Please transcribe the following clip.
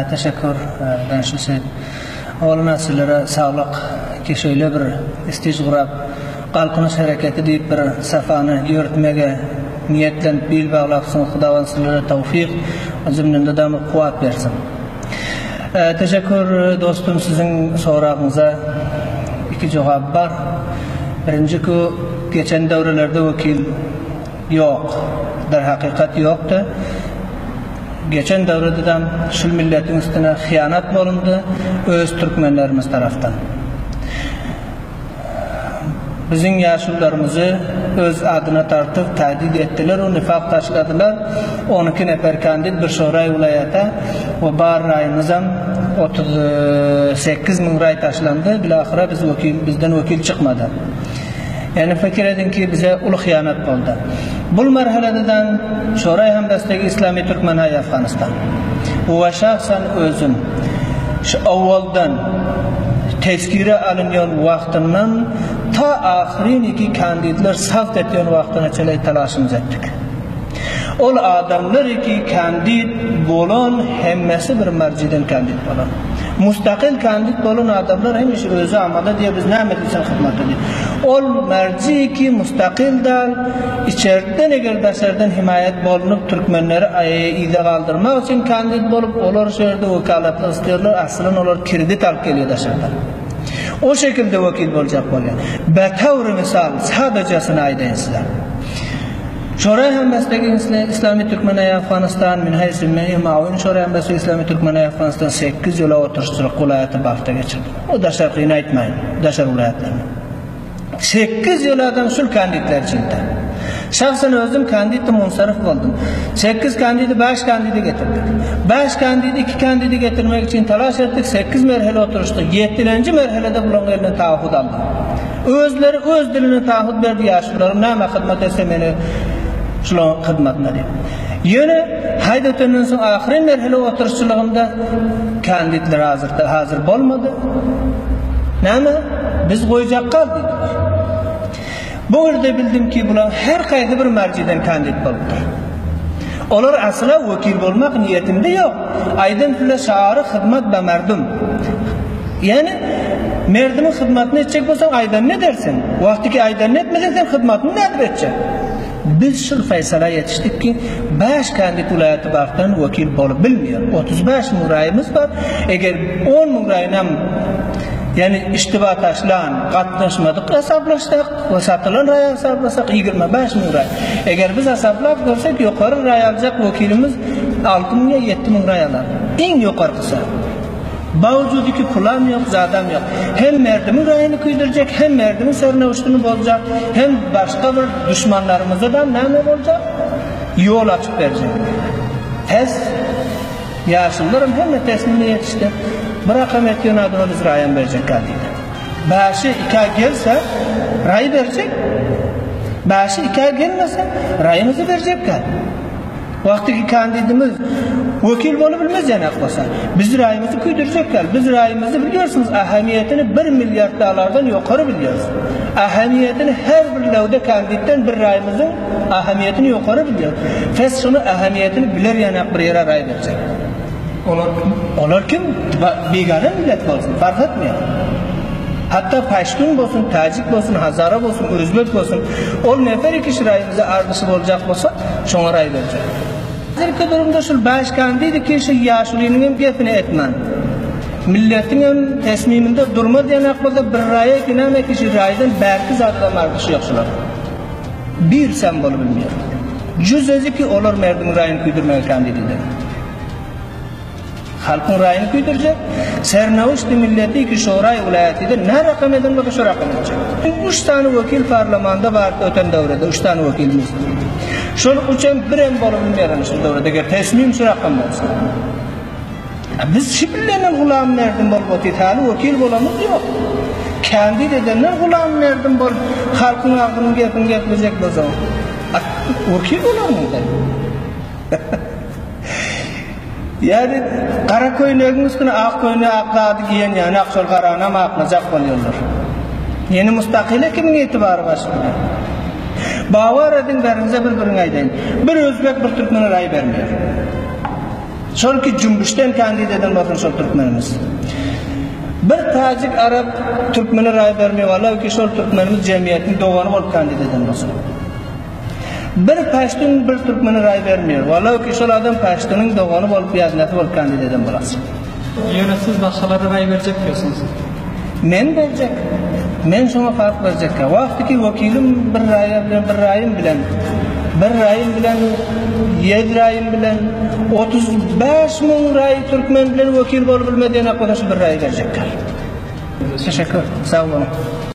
Teşekkür Danyşly Seýit. Owalynda sizlere saglyk ki şeýle bir istij gurap Galkynyş hereketi diýip bir safany ýöritmege niýetlenip bil baglapsyňyz Hudawand sizlere tawfyk we zymnynda dam kuwwat bersin. Teşekkür dostum siziň soragyňyza iki jogap bar. Birinji ku geçen döwrelerde wekil Ýok. Derhakykat ýokdy. Geçen döwrededem şul milletiň üstüne hyýanat bolundy öz türkmenlerimiz tarapdan. Biziň ýaşulularymyzy öz adyna tartyp tähdit etdiler we nifak taşladylar. 12 nefer kandid bir şoraý wlaýata we bar raýymyzam 38 müň raý taşlandy. Bilahyra biz wekil bizden wekil çykmady. Ýani pikir ediň ki bize uly hyýanat boldy. Bul merhelededan Şoraý Hemdastegi Islami Türkmenhaý Afganistan we şahsan özüm şu owaldan tezkire alynýan wagtyndan ta ahyryniki kandidler sabt etýän wagtyna çenli talaşymyz etdik. Ol adamlar ki kandid bolan hemmesi bir marjiden kandid bolan. Mustakil kandid bolan adamlar hemişe özi amada diýýär biz näme diýseň hyzmat edýär. Ol marji ki mustakil dal içerden eger daşardan himaýat bolunyp türkmenleri yza galdyrmak üçin kandid bolup olar şu ýerde wekalatly isleýärler aslynda olar kredit alyp gelýär daşardan. O şekilde wekil boljak bolýar. Betawry mysal sadajasyny aýdaýyn size. Şoraý Hemdastegi Islami Türkmenaý Afganistan min haýsy men mawin Şoraý Hemdastegi Islami Türkmenaý Afganistan 8 ýyla oturyşçylyk welaýaty Balhda geçirdi. O daşarkyny aýtmaýyn, daşary welaýatlaryny. 8 ýyl adam şul kandidler içinde. Şahsen özüm kandiddi munsarif boldum. 8 kandidi 5 kandidi getirdik. 5 kandidi 2 kandidi getirmek üçin talaş etdik. 8 merhele oturyşdyk. 7-nji merhelede bularyň elinden taahhud aldyk. Özleri öz diline taahhut berdi ýaşulularyň näme hyzmat etse meni şularyň hyzmatyna diýip. Ýöne haýd ötenden soň ahyryn merhele oturyşçylygynda kandidler hazır, hazır bolmady. Näme? Biz goýjak gal diýdiler. Bu ýerde bildim ki bular her haýsy bir marjiden kandid bolupdyr. Olar asla wekil bolmak niýetinde ýok. Aýdym size şary hyzmat ba merdum. Ýani merdimiň hyzmatyny etjek bolsaň aýdanyny edersiň. Wagty ki aýdanyny etmeseň sen hyzmatyny nädip etjek? Biz şul faýsala ýetişdik ki 5 kandid welaýaty Balhdan wekil bolup bilmeýär. 35 müň raýymyz bar. Eger 10 müň raýynam ýani iştiba taşlan, gatnaşmadyk hesaplaşsak we satylan raý hasaplasak 25 müň raý. Eger biz hasaplap görsek ýokary raý aljak wekilimiz 6 müň ýa 7 müň raý alar. Iň ýokarkysy. Bawujudi ki pulam ýok, zadam ýok. Hem merdimiň raýyny küýdürjek, hem merdimiň sernewüştini bozjak, hem başga bir duşmanlarymyzadam näme boljak? Ýol açyp berjek. Pes ýaşulularam hemme teslime ýetişdi. Bir rakam etýän adama biz raýam berjekkä diýdi. Bäşi ikä gelse, raý berjek. Bäşi ikä gelmese, raýymyzy berjekkä. Wagtyky kandidimiz wekil bolubilmez ýanak bolsa. Biz raýymyzy küýdürjek däl. Biz raýymyzy bilýärsiňiz ähemiýetini bir milliard dollardan ýokary bilýäris. Ähemiýetini her bir lewde kandidden bir raýymyzyň ähemiýetini ýokary bilýäris. Fes şuny ähemiýetini biler ýanak bir ýere raý berjek. Olar kim? Olar kim? Bigana millet bolsun, fark etmeýär. Hatda paştun bolsun, täjik bolsun, hazara bolsun, özbek bolsun, ol nefer kişi raýymyza ardyşy boljak bolsa, şoňa raý berjek. Häzirki durumda şul baş kandidi kişi ýaşulynyň hem gepini etmän, milletiň hem tesmiminde durmaz ýanak bolsa bir raýa ki näme kişi raýdan bärki zadam ardyşy ýok şular. Bir sem bolubilmeýär. Jüz özi ki olar merdiň raýyny küýdürmege kandid eder. Halkyň raýyny küýdürjek, Sernawuşdy milleti ki şoraý wlaýatyda nä rakam eden bolsa şo rakam etjek. Üç sany wekil parlamanda bardy öten döwrede, üç sany wekilimiz. Şol üçem birem bolup bilmeýär şol döwrede eger tesmim şu rakam bolsa. Biz şu bilenden gulam merdim bolup otyrys, häli wekil bolamyz ýok. Kandid edenden gulam merdim bolup halkyň agzynyň gepini geplejek bolsaň, wekil bolarmyň sen? Ýa-da gara köýnegiň üstüne ak köýnek ak zady giýen ýaly ak şol garanam aklajak bolýarlar. Ýene mustakile kimiň ýetibary bar şunda? Bawar ediň beriňize bir biriňi aýdaýyn. Bir özbek bir türkmene raý bermeýär. Şol ki jümbüşden kandid eden bolsun şol türkmenimiz. Bir täjik arap türkmene raý bermeýär walaw ki şol türkmenimiz jemgyýetiň dogany bolup kandid eden bolsun. Bir paştun bir türkmene raý bermeýär walaw ki şol adam paştunyň dogany bolup ýaznasy bolup kandid eden bolasyn. Ýöne siz başgalara raý berjek diýorsiňiz. Men berjek. Men şoňa fark berjekkä. Wagty ki wekilim bir raýa bilen bir raýym bilen bir raýym bilen ýed raýym bilen 35 müň raý türkmen bilen wekil bolup bilmez ýene bolsa şu bir raýy berjekkä. Teşekkür. Sag boluň.